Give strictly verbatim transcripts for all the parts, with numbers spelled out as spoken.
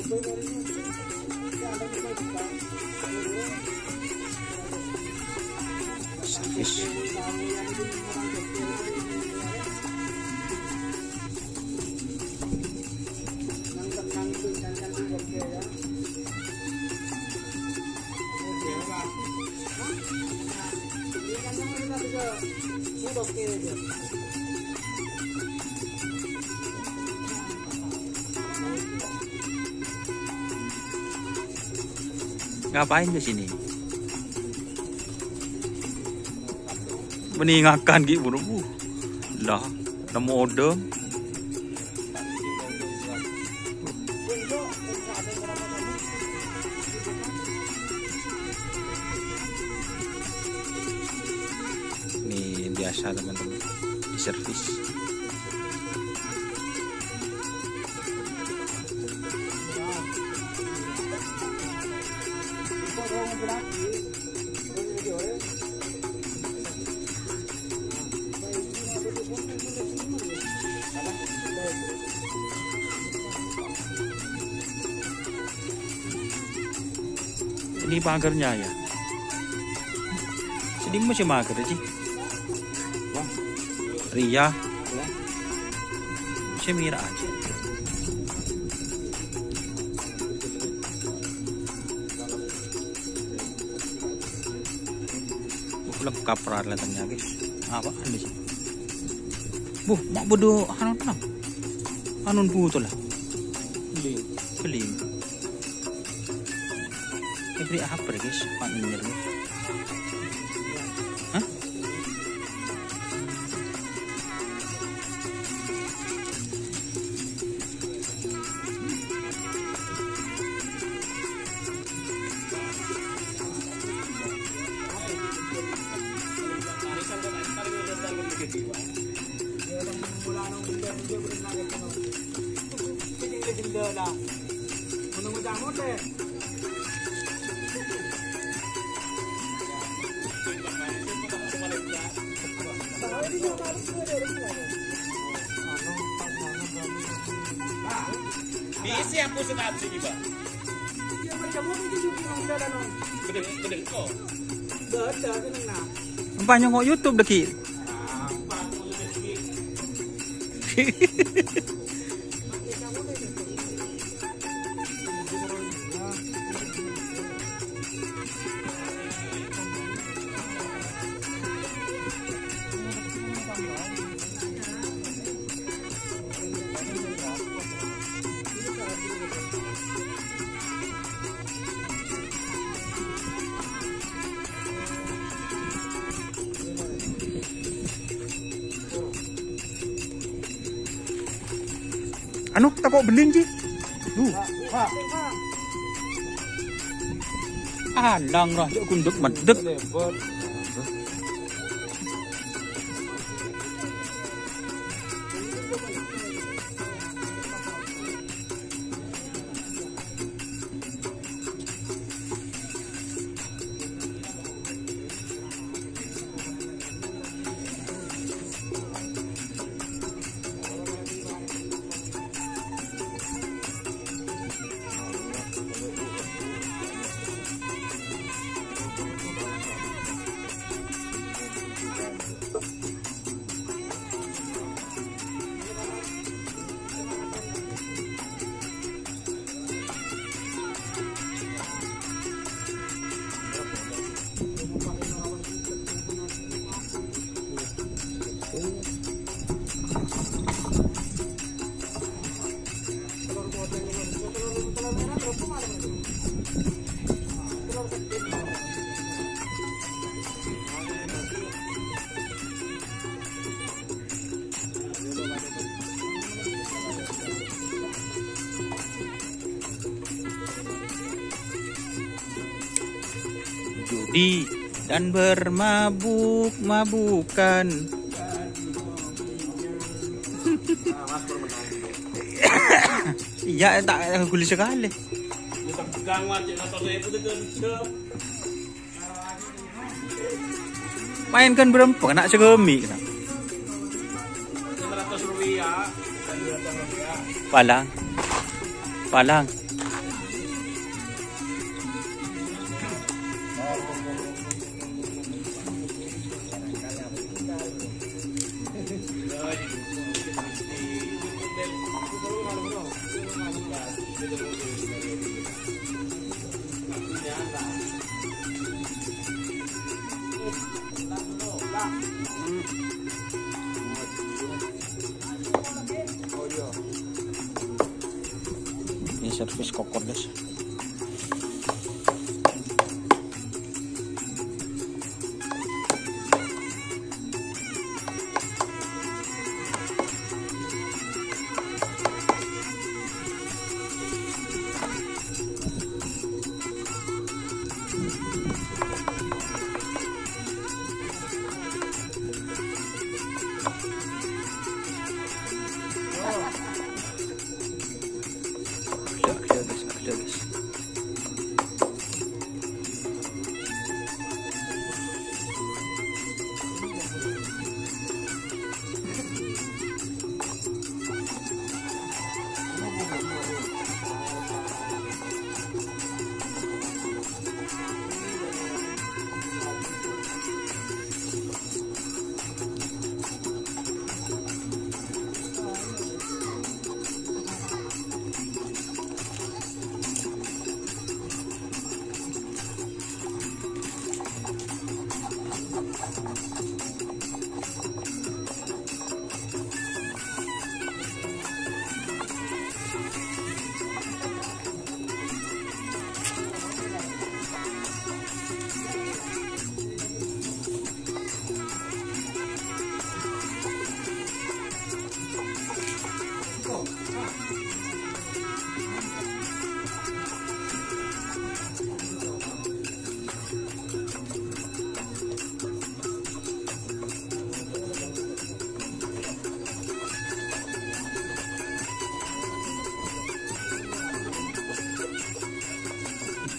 Servis. Ngapain ke sini? Mending ngakan gitu, bro. Lah, nemu odong. Ini biasa, teman-teman, di servis. Ini pagernya ya. Sedih masih mager sih. Wah, Ria. Saya mira aja. Buh, lengkap peralatannya, guys. Apaan di sini? Buh, mak bodoh anu tenang. Anun butuh lah. Beli. Beli. Febri apa, guys? Pak Minir, guys. Hah? Bisa aku sengaja nih, Pak. Gede, gede kok. Apa nyengok YouTube deki? Anu, tako' beling, Ji. Duh. Alang roh, cok gunduk medek. Judi dan bermabuk-mabukan. Iya, tak guli sekali. Main kan berempat, nak segemi kena. Palang. Palang. Ini servis kokor, guys.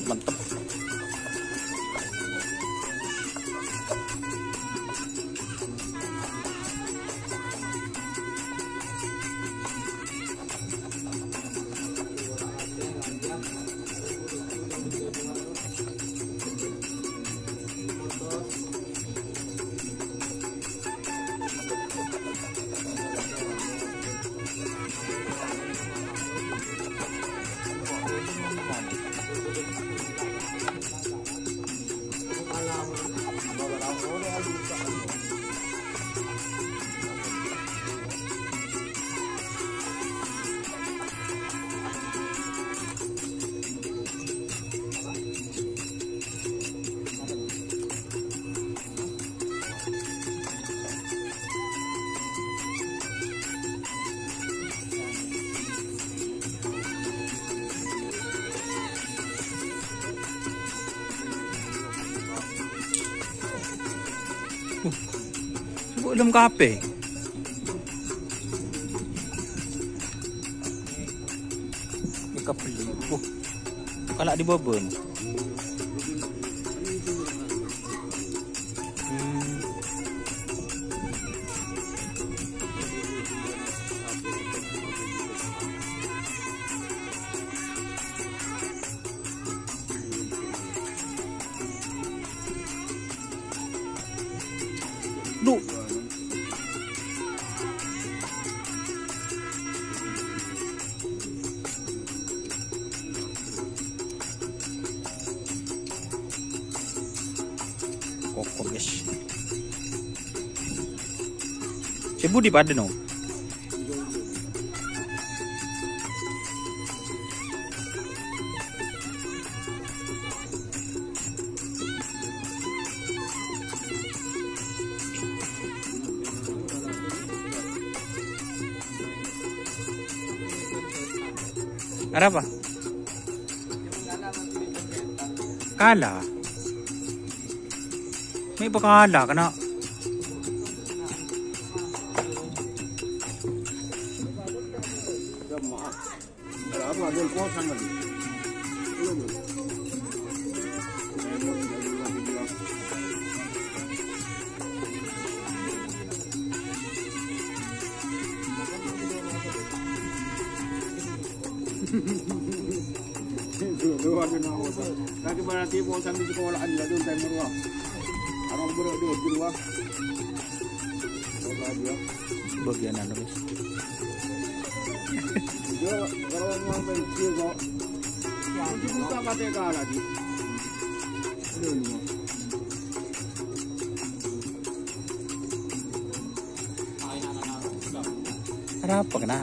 Mantep. Sibuk lem kape. Ini kebeli. Uh, kalah di babon. Hmm. Duh. Kokor, guys. Sè budi padâ, no. Arapa? Kala. Mè' pakala kana'. Lagi berarti mau sambil sekolahan ya, dun, time dua. Orang berat dua, di luar. Bagian anu, guys. Arapa kèna?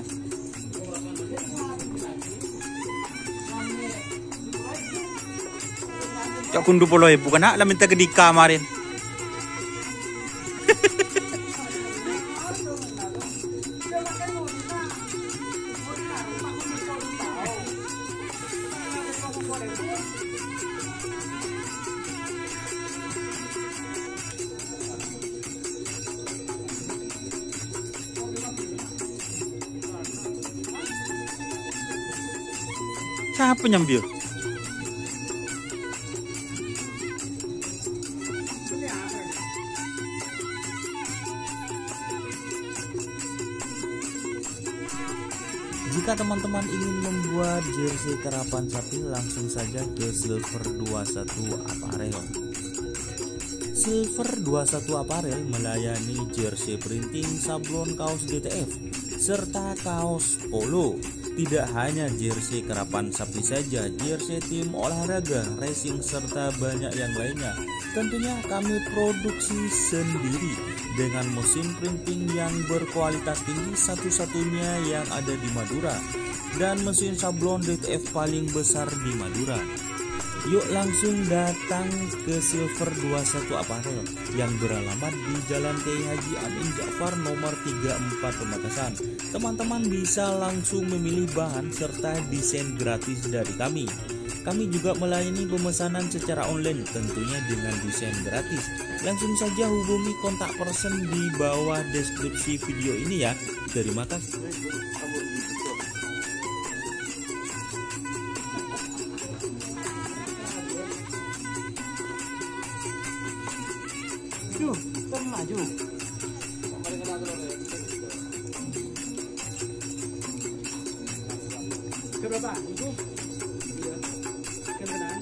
Ca'na ghun duwâ polo èbu kèna la mènta ghânèka marèn. Sapa nyambi, ya? Jika teman-teman ingin membuat jersey karapan sapi, langsung saja ke Silver dua satu Apparel. Silver dua satu Apparel melayani jersey printing, sablon, kaos D T F, serta kaos polo. Tidak hanya jersey karapan sapi saja, jersey tim olahraga, racing, serta banyak yang lainnya. Tentunya kami produksi sendiri dengan mesin printing yang berkualitas tinggi, satu-satunya yang ada di Madura, dan mesin sablon D T F paling besar di Madura. Yuk langsung datang ke Silver dua satu Apparel yang beralamat di Jalan Kiai Haji Amin Ja'far nomor tiga empat Pamekasan. Teman-teman bisa langsung memilih bahan serta desain gratis dari kami. Kami juga melayani pemesanan secara online, tentunya dengan desain gratis. Langsung saja hubungi kontak person di bawah deskripsi video ini, ya. Terima kasih. Duh, terus maju. Ke berapa? Itu? Iya. Ke kanan.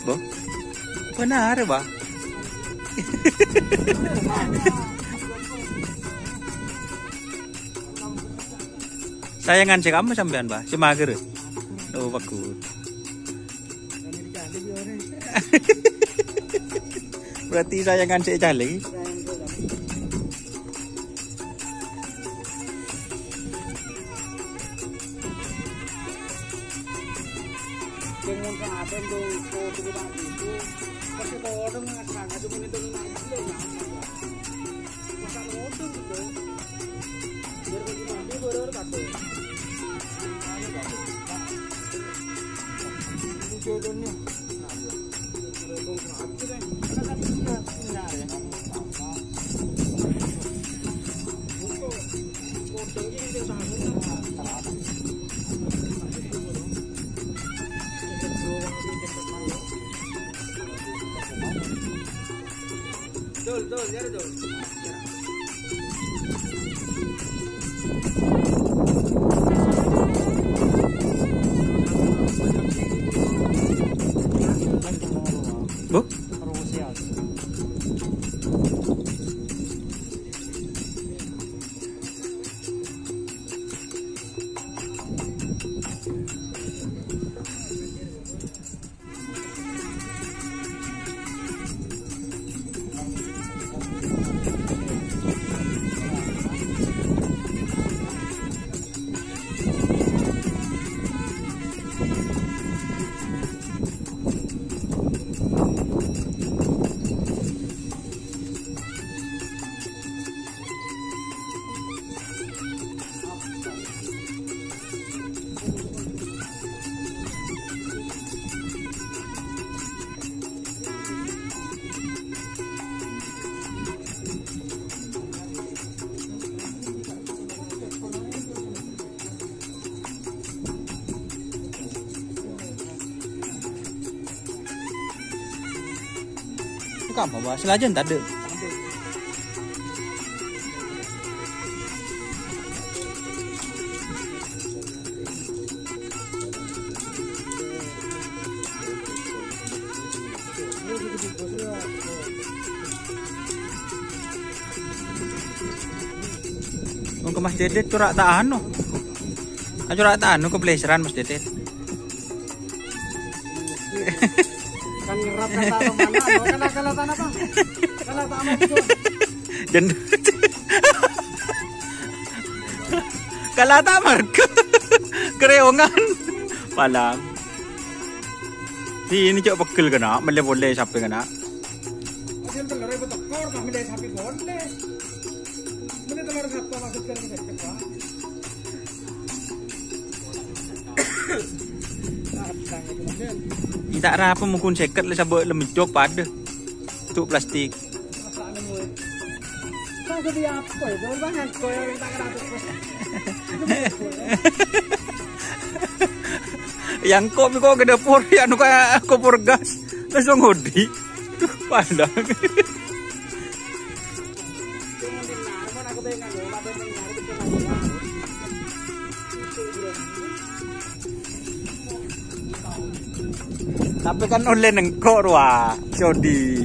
Bo? Benar, Bah. Sayangan sè kamma sampèyan, Bah? Sè mager? Oh, bagus. Berarti sayangan sè ècalèk. Bu? Kamma, Bas? Lajân tadâ'. Wong ke Mas Dedet cora' ta' anu. Ah, cora' ta' anu, keplèsèran Mas Dedet. Kan ngerap kala mana? Kala, kala ta' napa? Kala ta' maju. Jân-, kala ta' marghâ. Karèyongan. Palang. Dinna' cè' pegghel kana', mellè polè sapè kana'. Hasil telur ibu tekor, kami dari sapi polè. Mending telur satu masuk ke seket, Pak. Ita' rapa mungkin seket lè sabâ' lem jok padâ. Cuk plastik. Maksudnya apa itu? Bang, yang goyang tak kena tuh. Yang kok, kok ke dapur, ya, anu, kayak kompor gas. Langsung ngodi. Duh, pandang. Tapè kan ollè nèngko' rowa, Codi.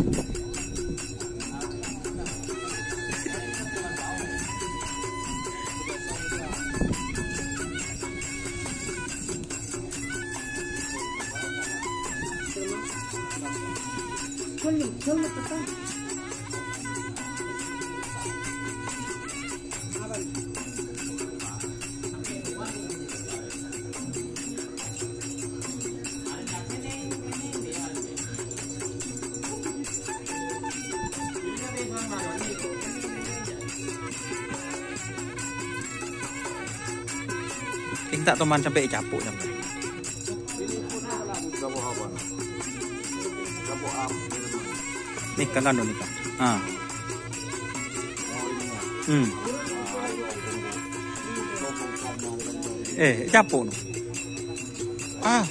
Kèng ta' toman sampè' ècapo' sampè'. Nèka kan nèka. Ah. Hmm. Eh, ècapo' no. Ah.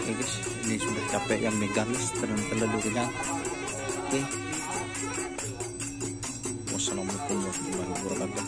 Oke, guys, ini sudah capek yang megang, guys, terlalu, terlalu kenyang. Oke. Wassalamualaikum warahmatullahi wabarakatuh.